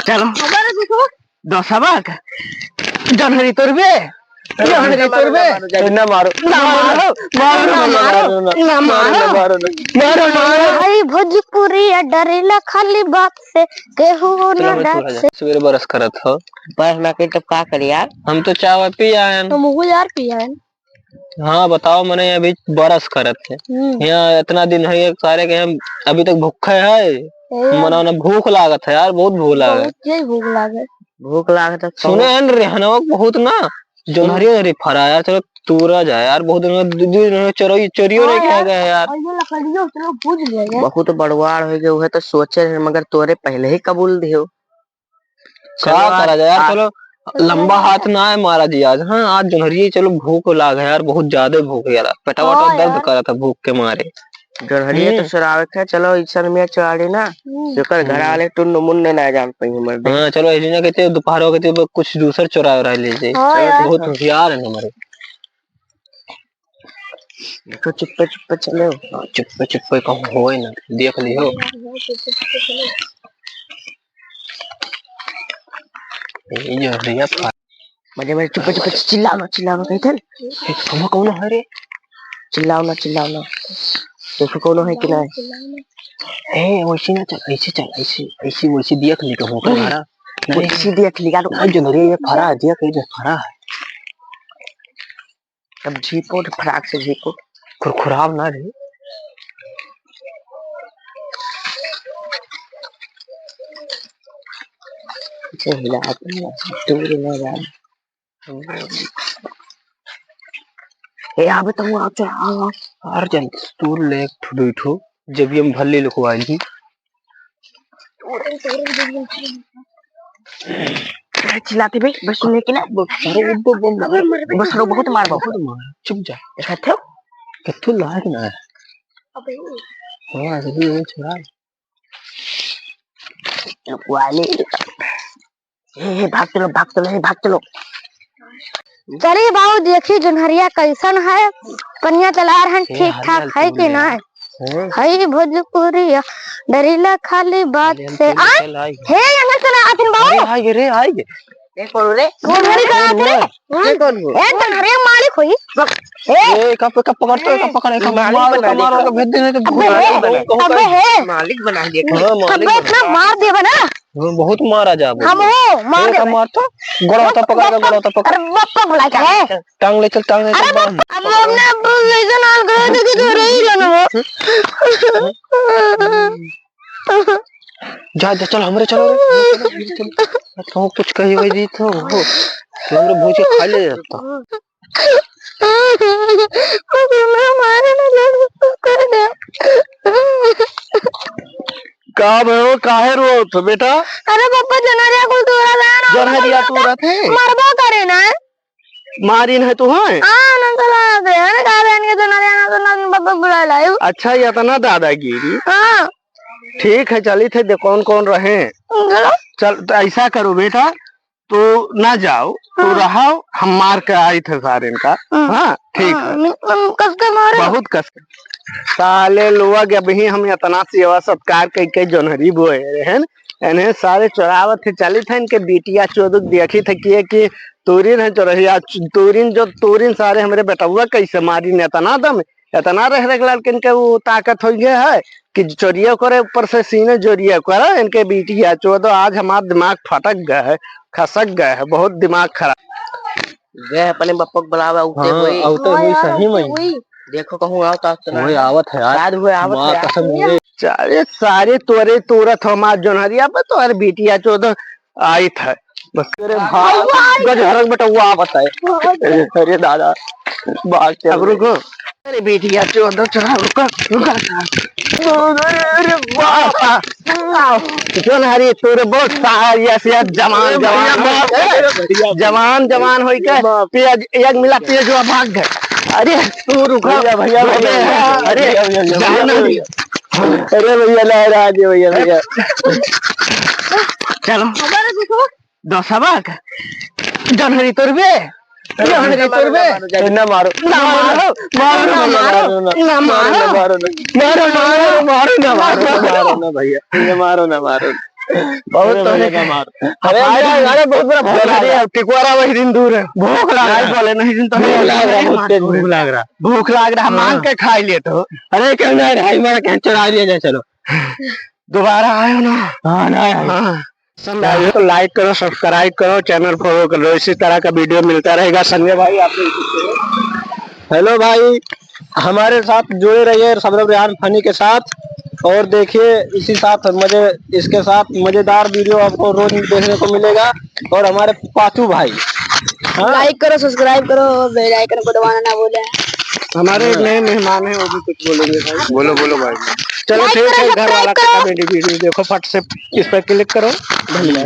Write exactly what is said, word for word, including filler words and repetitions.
चलो। हमारे देखो। दसवा का। जनहरी तोरबे। जनहरी तोरबे। ना मारो। ना मारो। मारो ना, मारो। ना मारो। मारो ना, मारो। भाई भोजपुरी या डरेला खाली बाप से, केहू ना चलो, मैं डांट थोड़ा से। जा। सवेरे बरस करत हो। बरस ना करी तब का करी यार? हम तो चाय पी आयन। तो मुगु यार पी आयन। हाँ, बताओ, मने अभी बरस करत है। हम्म। यहाँ इतना दिन है, ये सारे के हम अभी तक भूखे है। ए। मने ना भूख लागत है यार, बहुत भूख लागत। बहुत तेज भूख लागत। भूख लागत है, सुने हैं, रेहनवा बहुत ना, जो हम्म। हरियर हरियर फरा यार, चलो तूरा जाए यार, बहुत दिन में दू, दू दिन में चोरी, चोरियो हाँ नहीं किया यार। गया यार। और ये लकड़ियों, चलो भूज लिया जाए। बहुत बड़वार हो गए, वो है तो सोचे रहे, मगर तोरे पहले ही कबूल दियो। का चलो, करा आज जाए यार, आ- चलो, लंबा हाथ ना है महाराज जी आज। हाँ, आज जोनहरिये, चलो, भूख लाग है यार, बहुत ज्यादा भूख है यार, पेटवा हाँ तो दर्द यार। करत है भूख के मारे। जोनहरिये तो हम्म। सुरावे के, चलो, इसन में चढ़े ना, हम्म। जेकर घर हम्म। वाले टुन्न मुन्न ना जान पाई मर दे। हाँ, चलो, ऐसे ना कहते, दोपहर हो गए थे, कुछ दूसर चुरा रह लीजिए। हाँ चलो, यार। बहुत होशियार है हमारे। देखो, चुप्पे चुप्पे चलो। हाँ, चुप्पे चुप्पे कहूँ होए ना, देख लियो। ये जो भैया फा- मजे मजे चुप्पे चुप्पे चिल्लाओ ना, चिल्लाओ ना, कहीं थे। ए, कौनो, कौनो है रे? चिल्लाओ ना, चिल्लाओ ना। देखो, कौनो है कि ना? ए, वैसे ना चल, ऐसे चल, ऐसे, ऐसे, वैसे देख ली कहूँ का हमारा। नहीं। वैसे देख ली, यार। नहीं, जो मेरे ये फरा है, देख, ये जो फरा है। अब झीपो तो फटाक से झीपो। खुरखुराव ना रे। अच्छा, हिला, दूर ना जा। ए, आबे तो हूँ, आ, चल, आ, आ। यार, जल्दी से तू ले एक ठो, दुई ठो, जब ये हम भल्ली लुकवाइल ही। अरे चिल्लाते बे, बस सुनने की ना। बस रो, बस रो, बहुत मार, बहुत मार। चुप जा। ऐसा थे? कत्थू लाग ना है। अबे। हाँ, जल्दी, जल्दी छुड़ा। वाले। हे, हे, भाग चलो, भाग चलो, हे, भाग चलो। चलिए बाबू, देखी जोनहरिया कैसन है, पनिया चला रहन, हे, ठीक ठाक है कि ना? हैं? हई भोजपुरिया, डरीला खाली बात से। आ, हे, अंदर चला आथिन बाबू। अरे, आइ गे रे, आइ गे। ए, कौन रे? कौन हरी का आथे रे? ये कौन हो? ए, जोनहरिया मालिक होई। ए। ए, कब, कब पकड़ तो, कब पकड़, कब मालिक मारो, बना कब मारो, दे। कब भेज देने तो अबे हे। अबे हे। मालिक बना दिया। हाँ, मालिक अबे बना। इतना मार देबे ना। हाँ, बहुत मारा जाबो। हम हो, मार ए, देबे। मार तो। गोड़ा होता पकड़, गोड़ा होता पकड़। अरे, बप्पा बुलाए का है? टांग ले चल, टांग ले चल, अरे, बांध। अब हमने अब ले जाना, घर के तो रही जाना वो। जा, जा, चल, हमरे चलो रे, हमरे चलो, हमरे चलो। तो कुछ कही वही दी तो, वो, तो हमरे भूज के खा ले जाता। का भयो, काहे रोत हो बेटा? अरे पप्पा, जोनहरिया कुल तूरा था ना, जोनहरिया तूरा थे? मरबो करे ना। मारिन है तू, हैं? हाँ, ना चला दे, है ना, कहा बहन के जोनहरिया ना, तो ना, बब्बा बुला लायो। अच्छा, ये इतना दादागिरी। हाँ। ठीक है, चलित है, दे कौन कौन रहे। चलो। चल, तो ऐसा करो बेटा, तू ना जाओ, तू हाँ। रहो, हम मार के आइत है सारेन का। हाँ। हाँ, ठीक हाँ, है। हम, हम कस के मारे। बहुत कस के। साले लोग अबही हम इतना सेवा सत्कार कइ के जोनहरी बोए रहेन, इन्हें सारे चोरावत है, चलित है, इनके बिटिया चोदुक देखित है कि, कि तूरिन है चोरहिया, तूरिन जो तूरिन सारे हमरे बेटउआ कैसे मारिन, इतना दम, इतना रह रह लड़किन के वो ताकत हो गया है कि चोरियो करे, ऊपर से सीने जोरियो करे। इनके बिटिया चोदो, आज हमार दिमाग फटक गया है, खसक गया है, बहुत दिमाग खराब। गए अपने बप्पा के बुलावे, आउते हाँ, हुई। आउते हाँ हुई, यार, सही आउते में। हुई। देखो कहूँ आओ तो, तो ना। हुए आवत है यार। शायद हुए आवत माँ है यार। कसम हुए। सारे, सारे तोरे तोरत हमार जोनहरिया पे तोहर बिटिया चोदो आइत है। बस तेरे भाई, गजहरक बेटा वो आवत है। अरे दादा, बात क्या अब रुको। अरे बिटिया चोदो चढ़ा, रुको, रुको। अरे, अरे बाप। जोनहरी तोरे बहुत सार, यस, यस, जवान, अरे भैया, जवान, माफ कर दे, भैया। जवान, जवान होई के, भैया, माफ। पेज, एक मिला पेज हुआ भाग गए। अरे, तू रुको। भैया, भैया, भैया, अरे, भैया, भैया, जाओ ना। भैया। अरे भैया, ला, ला, दे भैया, भैया। चलो। दसवा का? जोनहरी तोरबे? जोनहरी तोरबे? ना मारो। ना मारो। मारो ना, मारो। ना मारो। मारो ना, मारो ना। मारो ना, मारो। मारो ना, मारो ना, मारो ना भैया। ये मारो ना, मारो ना। बहुत अरे तो भैया का मार। अरे, अरे, अरे, बहुत बड़ा भूख लग रहा है। टिकुआरा वही दिन दूर है। भूख लग रहा है। नहीं बोले, नहीं दिन तो भूख लग रहा है, बहुत तेज भूख लग रहा है। भूख लग रहा है, हाँ। मांग के खाई लेत हो। अरे, क्यों नहीं, भाई, हमारा कहीं चुरा लिया जाए, चलो। दोबारा आयो ना। हाँ, ना आयो। हाँ। भाइयों को like करो, subscribe करो, channel follow कर लो, इसी तरह का video मिलता रहेगा। संजय भाई, आप भी हेलो भाई, हमारे साथ जुड़े रहिए सबरब रेहान फनी के साथ, और देखिए इसी साथ मजे, इसके साथ मजेदार video आपको रोज देखने को मिलेगा। और हमारे पाचू भाई, हाँ। Like करो, subscribe करो और bell icon को दबाना ना भूलें। हमारे हाँ। नए मेहमान हैं, वो भी कुछ बोलेंगे भाई। बोलो, बोलो भाई। चलो like ठीक करो, है, घर वाला subscribe करो। Comedy video देखो, फट से इस पर click करो। धन्यवाद।